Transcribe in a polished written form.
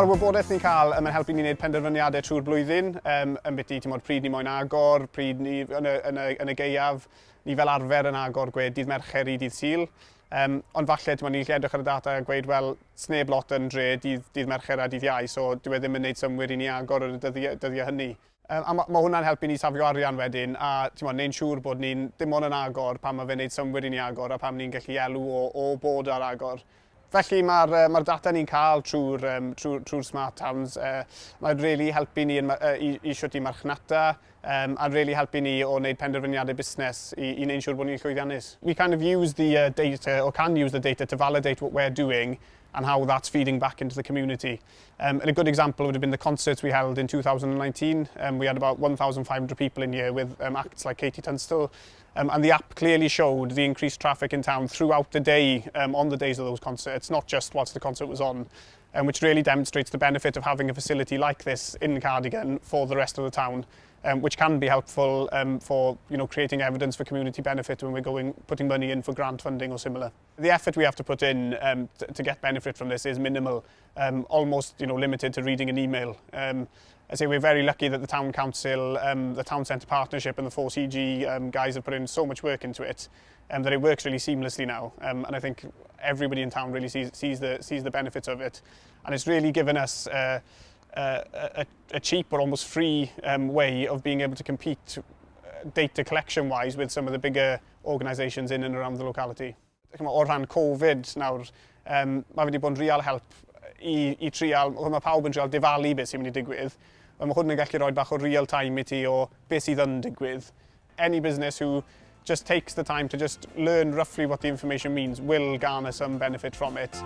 Mae'r wybodaeth ni'n cael yn helpu ni wneud penderfyniadau trwy'r blwyddyn, yn biti, ti'n modd, pryd ni moyn agor, pryd ni, yn y gaeaf, ni fel arfer yn agor gweud dydd Mercher i dydd Sul. Ond falle, ti'n modd, ni'n gallu edrych ar y data a gweud, wel, sneb lot yn dre dydd Mercher a dydd Iau, so dyw e ddim yn neud synnwyr i ni agor ar y dyddiau hynny. A ma' hwnna'n helpu ni safio arian wedyn a timod, neu'n siŵr bod ni'n dim ond yn agor pan ma' fe'n neud synnwyr i ni agor a pam ni'n gallu elw o bod ar agor. Felly mae'r ma data ni'n cael trwy'r trwy Smart Towns, mae'n really helpu ni i shwt i marchnata a really helpu ni o wneud penderfyniadau busnes i wneud siŵr bod ni'n llwyddiannus. We kind of use the data, or can use the data to validate what we're doing and how that's feeding back into the community. And a good example would have been the concerts we held in 2019. We had about 1,500 people in here with acts like KT Tunstall. And the app clearly showed the increased traffic in town throughout the day on the days of those concerts, not just whilst the concert was on, which really demonstrates the benefit of having a facility like this in Cardigan for the rest of the town, which can be helpful for creating evidence for community benefit when we're putting money in for grant funding or similar. The effort we have to put in to get benefit from this is minimal, almost limited to reading an email. I say we're very lucky that the town council, the town centre partnership and the 4CG guys have put in so much work into it that it works really seamlessly now. And I think everybody in town really sees the benefits of it. And it's really given us a cheap or almost free way of being able to compete data collection wise with some of the bigger organisations in and around the locality. O ran Covid nawr, mae wedi bod yn real help i trial, mae pawb yn trial difalu beth sy'n mynd i digwydd. Mae hwn yn gallu rhoi bach o real time i ti o beth sydd yn digwydd. Any business who just takes the time to just learn roughly what the information means will garner some benefit from it.